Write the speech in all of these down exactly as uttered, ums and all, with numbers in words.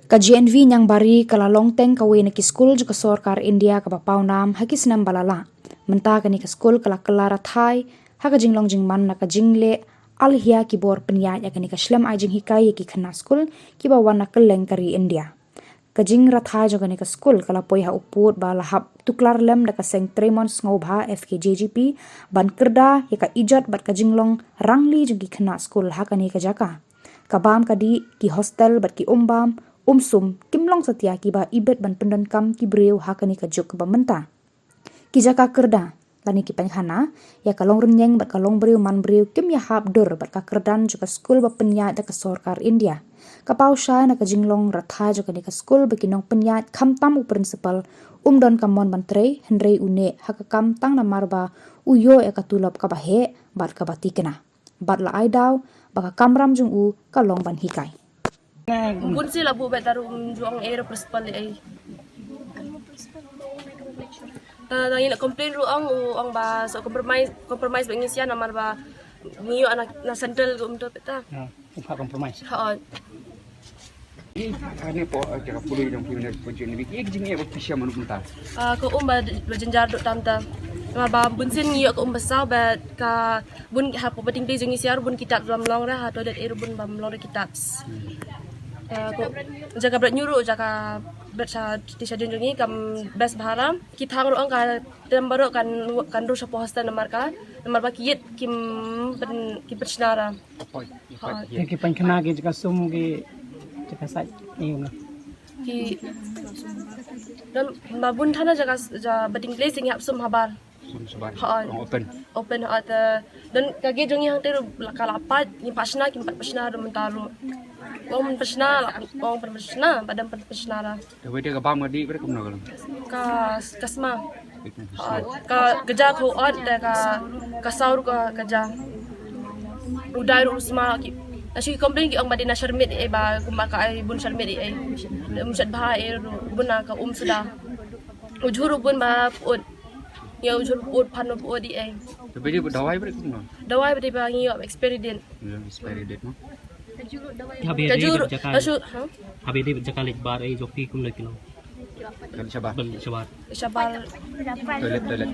Ka G N V Niangbari ka la long teng kawei na ki skul jong ka sorkar India kaba pawnam ha ki snem ba la lah. Mynta kane ka skul ka la kylla rathai ha ka jinglong jingman na ka jingleh alhia ki bor pynïaid ïa kane ka shlem ai jinghikai ïa ki khynnah skul kiba wan na kylleng ka ri India. Ka jingïarathai jong kane ka skul ka la poi ha u pud ba la hap tuklar lem da ka seng Tremont Sngewbha F K J G P ban kyrda ïa ka ijot bad ka jinglong rangli jong ki khynnah skul ha kane ka jaka. Ka bam ka dih, ki hostel bad ki umbam umsum kim long satia kiba ibit ban pyndonkam ki briew ha kane ka juk kaba mynta. Ki jaka kyrda lane ki painkhana ïa ka long rynïeng bad ka long briew man briew kim ïahap dur bad ka kyrdan jong ka skul ba pynïaid da ka sorkar India. Ka paw shai na ka jinglong rathai jong kane ka skul ba ki nongpynïaid khamtam u principal um don ka mon ban trei, hynrei u neh ha ka kam tang namar ba u ïoh ïa ka tulop kaba heh bad kaba tikna. Bad la ai daw ba ka kamram jong u ka long ban hikai. Bun sien la buh bad taru, um ju ong ei ruh principal ei. Ta ngi la complain ruh ong, u ong ba sa compromise, compromise bad ngi sha namar ba ngi ïoh na, na central ka um to peta. Ha, um ha compromise. Ha. Ani po ka puli dong ki ne po jin ni ki jing e ba pisa manu mynta. Ah, ka um ba, ba jynjar duk tam ta. Namar ba bun sien ngi ïoh ka um ba saw bad ka bun hapoh batting place jong ngi sha ruh bun ki taps bym long re, ha toilet ei ruh bun bym long re ki taps. Eh, ko jaka bret ngi ruh, jaka bret sha ti sha jong ngi kam best bha re. Ki thang ruh ong ka tem baroh kan, kan rung shapoh hostel namar ka, namar ba ki ïit kim pyn, kim pynshna re. Oi, oi, oi. Ki painkhana ki jaka sum ki jaka sait ni nga. Ki don ba bun thana jaka, ja batting place ngi hap sum habar. Sum shabar. Ha. Ong open. Open ha ta. Don ka gate jong ngi hangte ruh la ka la pat, ngi pat shna, kim pat pat shna ruh mynta ruh. Ong pat shna, la ong pat shna, ba dam pat shna la. Te wei te ka bam ka dih bret kumno ka long? Ka, ka sma. Ha, ka, ka ja ko ot te ka, ka saur ka, ka ja. U dai ruh u sma ki. Na shu complain ki ong ba dei na sharmit ei ba kumba ka ai bun sharmit ei. Um shat bha ei ruh bun na ka um suda. U jhur ruh bun ba put. Ïa u jhur put phan ruh put ei. Te wei te dawai bret kumno? Dawai bret ba ngi ïoh expiry date. Ngi ïoh expiry date mo. Ka jur, ka jur, ha? Habis dei jaka leit bar ei jong phi kumno kino? Kan shabar. Ban shabar. Shabar. Toilet, toilet.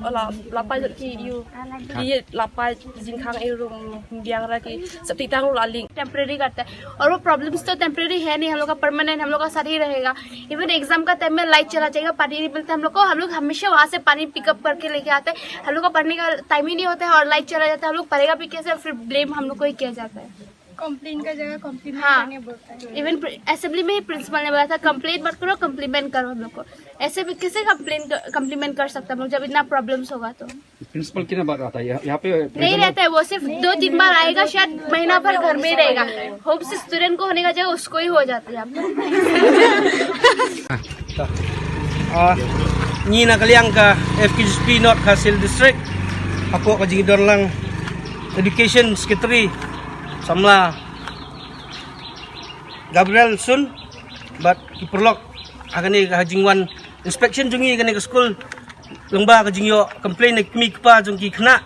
Ola, lapai jot ki ïu. Di lapai jingkhang ei ruh biang ra ki. Sab ti tang ruh la ling. टेम्परेरी करता है, और वो प्रॉब्लम्स तो टेम्परेरी है नहीं, हम लोग का परमानेंट, हम लोग का साथ ही रहेगा। इवन एग्जाम का टाइम में लाइट चला जाएगा, पानी नहीं मिलता हम लोग को, हम लोग हमेशा वहाँ से पानी पिकअप करके लेके आते हैं। हम लोग का पढ़ने का टाइम ही नहीं होता है और लाइट चला जाता है, हम लोग पढ़ेगा भी कैसे, फिर ब्लेम हम लोग को ही किया जाता है। कंप्लेन का जगह कॉम्प्लीमेंट हाँ। करने बोलता है। इवन प्रि-, असेंबली में ही प्रिंसिपल ने बोला था, कंप्लेन मत करो, कॉम्प्लीमेंट करो हम लोग को। ऐसे भी कैसे कंप्लेन क-, कॉम्प्लीमेंट कर सकते हैं हम लोग, जब इतना प्रॉब्लम्स होगा तो? प्रिंसिपल कितना बार आता है यहाँ, यहाँ पे नहीं प्रेजेंट रहता है, वो सिर्फ दो तीन बार आएगा, शायद महीना भर घर में ही रहेगा। होम से स्टूडेंट को होने का जगह उसको ही हो जाती है। Ah, ngi na ka liang ka F K J P North Khasi Hills District, hapoh ka jingdon lang Education Secretary Samla Gabriel Sun bad ki paralok ha kane ka jingwan inspection jong ngi kane ka skul, lyngba ka jingïoh complain na ki kmie ki kpa jong ki khynnah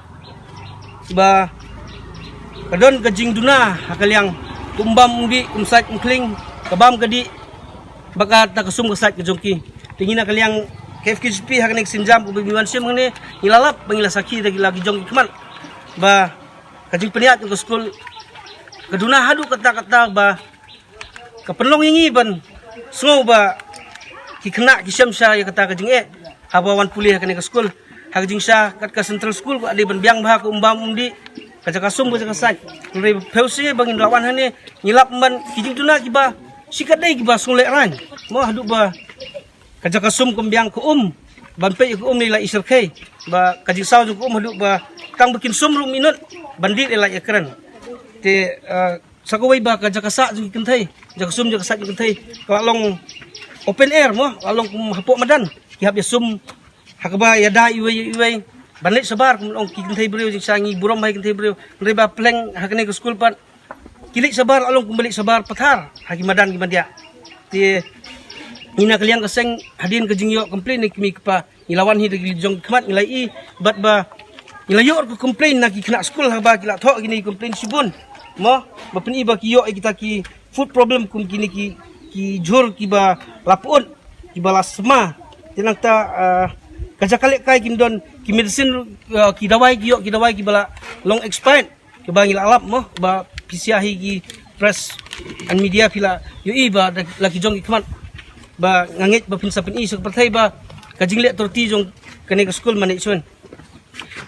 ba ka don ka jingduna ha ka liang ka um bam um dih, ka um sait um khling, ka bam ka dih bad kata ka sum ka sait ka jong ki. Te ngi na ka liang ka F K J P ha kane ka sienjam kaba ngi wan shim hangne, ngi la lap ba ngi la sakhi da ki la ki jong ki khmat ba ka jingpynïaid jong ka skul ka duna haduh katta katta ba ka pynlong ïa ngi ban sngew ba ki khynnah ki shem sha ïa kata ka jingeh haba wan pule ha kane ka skul. Ha ka jingshisha kat ka central school ka dei ban biang bha ka um bam um dih, ka jaka sum ka jaka sait. Hynrei phi sngewsih ba ngin la wan hangne ngi lap ban ki jingduna kiba shi kat dei kiba sngewlehrain mo, haduh ba ka jaka sum kam biang ka um ban peit ka um ne la i syrkhei ba ka jingsaw jong ka um haduh ba tang ba kin sum ruh minot ban dih la ïa kren. Te, eh, sa kawei ba ka jaka sah jong ki kynthei, jaka sum jaka sah jong ki kynthei ka la long open air mo, ka la long kum hapoh madan, ki hap ïa sum ha kaba ïada iwei iwei ban leit shabar. Kum long ki kynthei briew jingshisha ngi burom bha ïa ki kynthei briew, hynrei ba pleng ha kane ka skul pat ki leit shabar la long kum ba leit shabar pathar ha ki madan ki mandia. Te ngi na ka liang ka seng hadien ka jingïoh complain na ki kmie ki kpa, ngi la wan hi da ki jong ki khmat ngi la ïohi bad ba ngi la ïoh ka complain na ki khynnah skul haba ki la thoh kine ki complain shibun mo, ba pyni ba ki ïoh ïa kita ki food problem kum kine ki ki jhur kiba la pyut, kiba la sma. Te nangta, ah, ka jaka lehkai kim don ki medicine, ah, ki dawai ki ïoh, ki dawai kiba la long expired, kiba ngi la lap mo, ba phi sha hi ki press and media phi la ïohi ba da la ki jong ki khmat. Ba nga ngeit ba phin sa pyni sha ka pyrthei ba ka jingleh torti jong kane ka school management.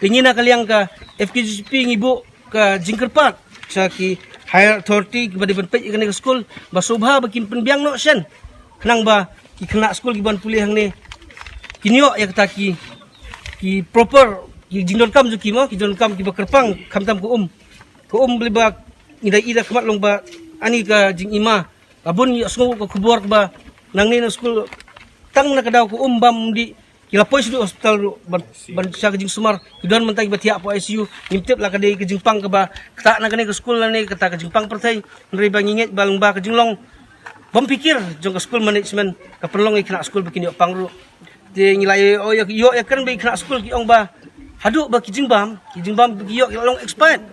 Te ngi na ka liang ka F K G P ngi buh ka jingkyrpad sha ki higher authority kiba dei ban peit ïa kane ka skul, ba sngewbha ba kin pynbiang noh shen, khnang ba ki khynnah skul kiban pule hangne kin ïoh ïa kata ki, ki proper, ki jingdonkam jong ki mo, ki jingdonkam kiba kyrpang, khamtam ka um. Ka um, balei ba ngi da i da khmat long ba ani ka jingima. Ka bun ïa sngew ka khubor ba nangne na skul tang na ka daw ka um bam dih, ki la poi sha hospital ruh ban, ban sha ka jingsumar, ki don mynta kiba thiah hapoh I C U. Ngim tip la ka dei ka jingpang kaba kata na kane ka skul lane kata ka jingpang pyrthei. Hynrei ba ngi ngeit ba lyngba ka jinglong bym pyrkhat jong ka skul management, ka pynlong ïa ki khynnah skul ba kin ïoh pang ruh. Te ngi la ïoh, ïoh, ïoh ïakren bad ki khynnah skul, ki ong ba haduh ba ki jingbam, ki jingbam ba ki ïoh ki la long expired.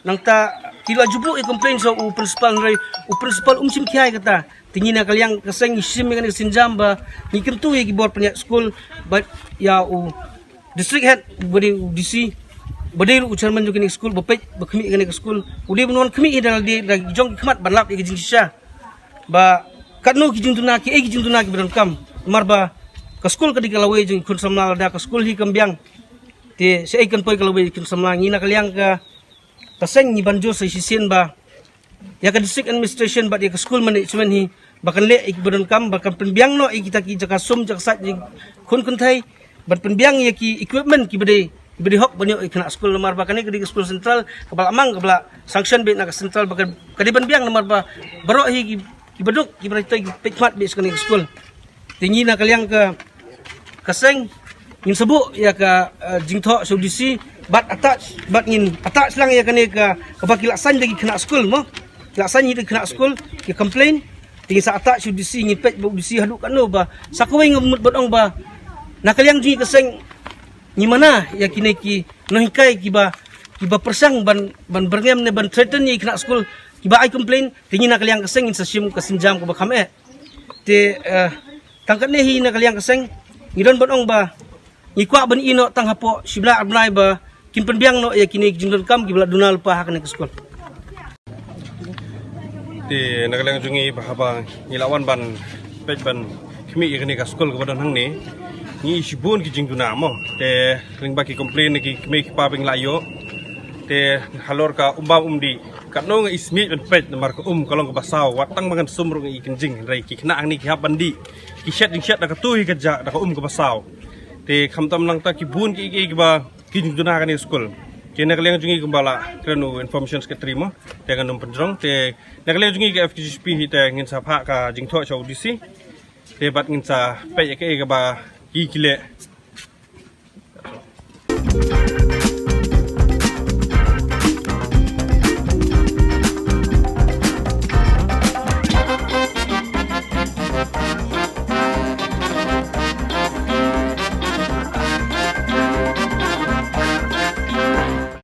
Nangta ki la ju buh ïa complain sha u principal, hynrei u principal um shim khia ïa kata. Te ngi na ka liang ka seng ngi shim ïa kane ka sienjam ba ngi kyntu ïa ki bor pynïaid skul bad ïa u district head ba dei u D C, ba dei ruh u chairman jong kane ka skul, ba peit ba khmih ïa kane ka skul. U dei ban wan khmih hi da lade, da jong ki khmat ban lap ïa ka jingshisha. Ba katno ki jingduna, kiei ki jingduna kiba donkam. Namar ba ka skul ka dei ka lawei jong ki khun samla, lada ka skul hi kam biang, te shaei kan poi ka lawei ki khun samla? Ngi na ka liang ka, ka seng ngi ban jur sa shisien ba ïa ka district administration bad ïa ka school management hi ba kan leh ïa kiba donkam, ba kan pynbiang noh ïa kita ki jaka sum jaka sait jong ki khun kynthei, ban pynbiang ïa ki equipment kiba dei, kiba dei hok ban ïoh ïa ki khynnah skul. Namar ba kane ka dei ka skul central kaba la mang, kaba la sanction beit na ka central, ba ka, ka dei ban biang namar ba baroh hi ki, kiba duk, kiba dei ki peit khmat beit sha kane ka skul. Te ngi na ka liang ka, ka seng ngin sa buh ïa ka, eh, jingthoh sha u D C bad attach, bad ngin attach lang ïa kane ka, kaba ki la sign da ki khynnah skul mo. Ki la sign hi da ki khynnah skul ki complain. Te ngin sa attach sha u D C, ngin peit ba u D C haduh katno ba sa kawei nga mut ban ong ba na ka liang jong ngi ka seng ngi mana ïa kine ki nonghikai kiba, kiba pyrshang ban, ban byrngem ne ban threaten ïa ki khynnah skul kiba ai complain. Te ngi na ka liang ka seng ngin sa shim ka sienjam kaba kham eh. Te, eh, tang katne hi na ka liang ka seng ngi don ban ong ba ngi kwah ban ïeh noh tang hapoh shi bnai ar bnai ba kin pynbiang noh ïa kine ki jingdonkam kiba la duna lypa ha kane ka skul. Te na ka liang jong ngi ba haba ngi la wan ban peit ban khmih ïa kane ka skul kaba don hangne, ngi ïohi shibun ki jingduna mo. Te lyngba ki complain na ki kmie ki kpa ba ngi la ïoh, te halor ka um bam um dih, katno nga ismit ban peit namar ka um ka long kaba saw, wat tang ba ngan sum ruh nga i kynjing, hynrei ki khynnah hangne ki hap ban dih, ki shet jingshet da katu hi ka jah da ka um kaba saw. Te khamtam nangta ki bun ki, ki, kiba ki jingduna kane ka skul. Te na ka liang jong ngi kumba la kren u information secretary mo, te ngan ym pynjrong. Te na ka liang jong ngi ka F K G P hi te ngin sa phah ka jingthoh sha u D C. Te bad ngin sa peit ïa kaei kaba ki, ki leh.